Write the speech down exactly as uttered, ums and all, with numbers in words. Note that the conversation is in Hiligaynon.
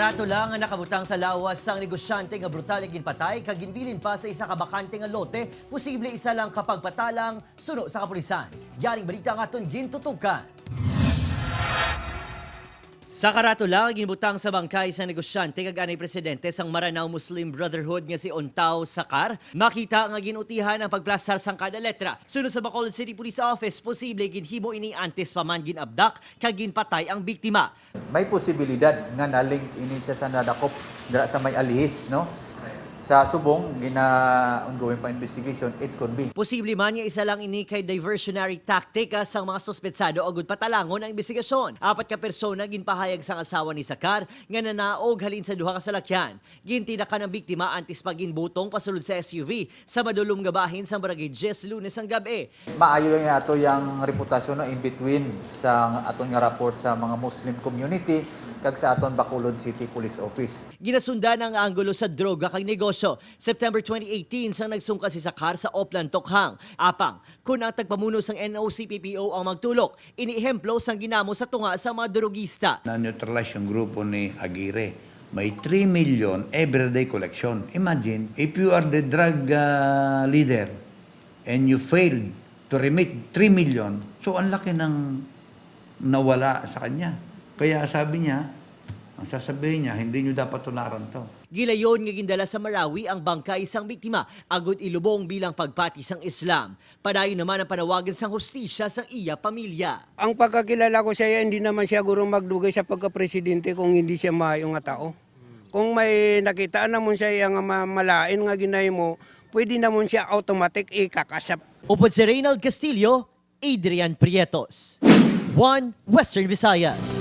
Karatula nga nakabutang sa lawas sang negosyante nga brutal nga ginpatay kag ginbilin pa sa isa ka bakante nga lote, posible isa lang ka pagpatalang suno sa kapulisan. Yaring balita ang aton gintutukan. Sa karatula nga ginbutang sa bangkay sa negosyante kag anay presidente sang Maranao Muslim Brotherhood nga si Ontao Sakar, makita nga gin-utihan ang pagplastar sang kada letra. Suno sa Bacolod City Police Office, posible ginhimo ini antes pa man ginabdak kag ginpatay ang biktima. May posibilidad nga na-link ini siya sa nadakop dira sa may Alihis, no? Sa subong, gina-ongoing pa investigation, it could be. Posible man nga isa lang ini kay diversionary tactic, ah, sang mga suspetsado agud patalangon ang investigasyon. Apat ka persona ginpahayag sang asawa ni Sakar nga nanaog halin sa duha ka salakyan. Gintinakan ang biktima antes pa ginbutong pasulod sa S U V sa madulom nga bahin sang Barangay Diez Lunes ang gab-i. Maayo lang ato yang reputasyon, no, in between sa aton nga report sa mga Muslim community kag sa aton Bacolod City Police Office. Ginasundan ang anggulo sa droga kag negosyo. September twenty eighteen sang nagsungka si Sakar sa Oplan Tokhang. Apang, kun ang tagpamuno sang N O C P P O ang magtulok, ini ehemplo sang ginamo sa tunga sa mga drugista. Na-neutralize yung grupo ni Aguirre. May three million everyday collection. Imagine, if you are the drug, ah, leader and you failed to remit three million, so ang laki ng nawala sa kanya. Kaya sabi niya, ang sasabihin niya, "Hindi niyo dapat tularan 'to." Gilayon nga gindala sa Marawi ang bangkay sang biktima agud ilubong bilang pagpati sang Islam. Padayon naman ang panawagan sang hustisya sang iya pamilya. Ang pagkakilala ko sa iya, hindi naman siya guro magdugay sa pagkapresidente kung hindi siya maayo nga tao. Kung may nakita namon sa iya nga ma-, malain nga ginahimo, pwede namon siya automatic ikakasap. Upod si Reynald Castillo, Adrian Prietos, One Western Visayas.